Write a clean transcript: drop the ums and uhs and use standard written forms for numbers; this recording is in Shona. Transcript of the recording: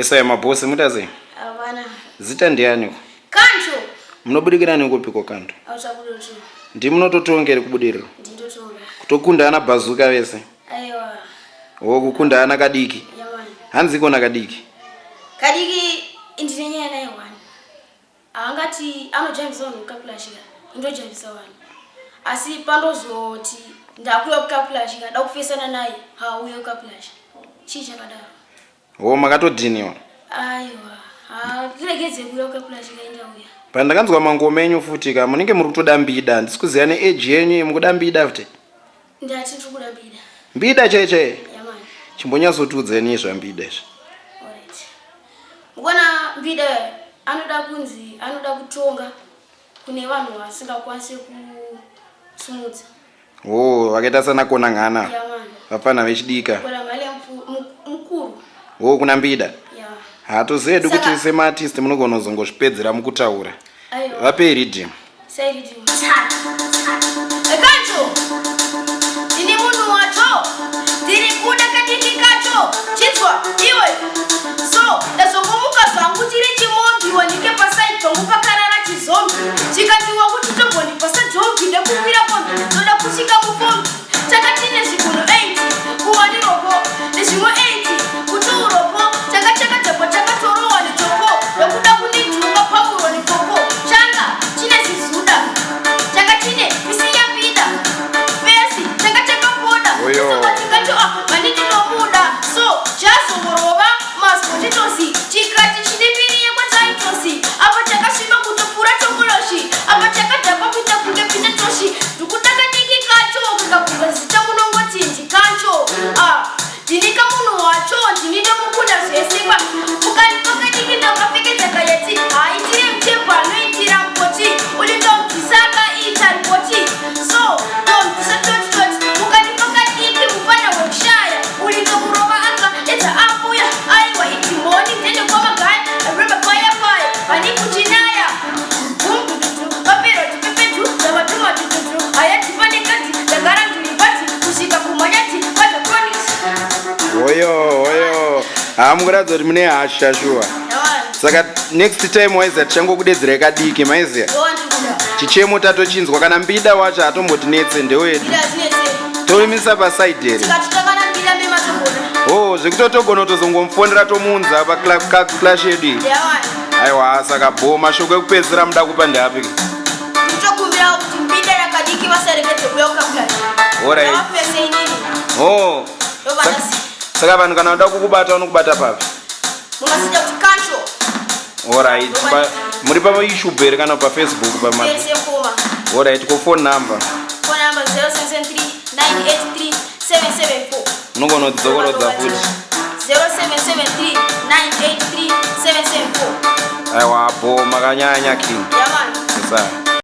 Esaya mabhosi muita sei? Havana. Zita ndiani? Kancho. Munobudikira nekupiko kanto? Auchabudoto. Ndimunototonga here kubudiriro? Ndinotonga. Kutokunda ana bhazuka vese. Aiwa. Wo kukunda ana kadiki. Yamani. Hanzi kona kadiki. Kadiki ndine nyaya naye one. Haangati anojambisa vanhu kukakulashika. Indojambisa vanhu. Asi pandozoti ndakuya kukakulashika da kufesana naye hauye kukakulasha. Chii chakadaro? Wo makatodhiniwa. Aiwa. Tiregedze kuuya kukakulashika indauya. Pandakanzwa mangoma enyu futi ka munenge muri kutoda mbida. Handisi kuziva neage yenyu mukuda mbida futi. Ndati ndiri kuda mbida. Mbida chai chai. Yamani. Chimbonyatsotiudzeni zvambida izvi. Alright. Mukuona mbida anoda kunzi anoda kutonga kune vanhu vasingakwanisi kusumudza. Oh, vakaita sana kona ngana. Yamani. Vapfana vechidika. Kona mali mukuru. Oh, kuna mbida. Ya. Hatozivi kuti semaartist munogona kuzongozvipedzera mukutaura. Aiwa. Vapei riddim. Say riddim. Kancho. Ndini munhu wacho. Ndiri kuda kadiki kacho. Chinzwa iwe. So ndazongomuka zvangu chiri chimombi wanike paside pangu pakarara chizombi. Chikatiwa kuti togoni pasadhongi ndekukwira kombi ndoda kusvika mufombi. Chakatine zvigunhu 80 kuwaniropo nezvimwe 80 kutuuropo chakachakadhakwa chakatorowa nechoko ndokuda kundijunga pauro nefoko changa chine zizuda changa chine fisi yambida fesi changa chakapoda Oyo. chikacho vandindinomuda so chazongorova masipotitosi chikati chine mbiri yekwataitosi apa chakasviba kutopfuura tokoloshi apa chakadhakwa kuita kunge pitatoshi ndikudakadiki kacho kakabvunza zita munongoti ndikancho ah, ndinika munhu wacho ndini ndomukunda zvesikwa mukandipakadiki ndakapfekedza kayeti haitire muchebho anoitira mukoti ulindomubvisaka ita ripoti so ndomubvisa totitoti mukandipakadiki mufana wekushaya ulindokurova aka edza ambuya aiwa idhimoni ndende kwamagaya remember paya paya pani kuchinaya bvumdududu papero tipepetu davatumatututu hayatipanekati ndagara ndiri kusvika kumanyati padachronics Oyo, oyo. Ha mukuratidza kuti mune hasha shuwa. Saka next time waiziya tichangokudedzerai kadiki maiziya. Chichemo tatochinzwa kana mbida wacho hatombotinetse ndewedu. Toimisa paside here. tikatotangana mbira mematogona Oh, zvekutotogona kutozongomufonera tomuunza paclash yedu iyi. yawani Aiwa, saka bho mashoko ekupedzisira muda kupa ndeapi? nditokumbirawo kuti mbida nakadiki vasaregedze kuuya kukaplash Alright. vafese inini Oh. ndovanasi Saka vanhu kana vada kukubata vanokubata papi? mungasida kuti kancho Alright. Pa, muri pa YouTube here kana pa Facebook pa ma. pese koma Alright, ko phone number. phone number 0773 983 774 Munogona kudzokorodza futi. 0773 983 774 Aiwa, bho makanyanya king. yamani Sasa.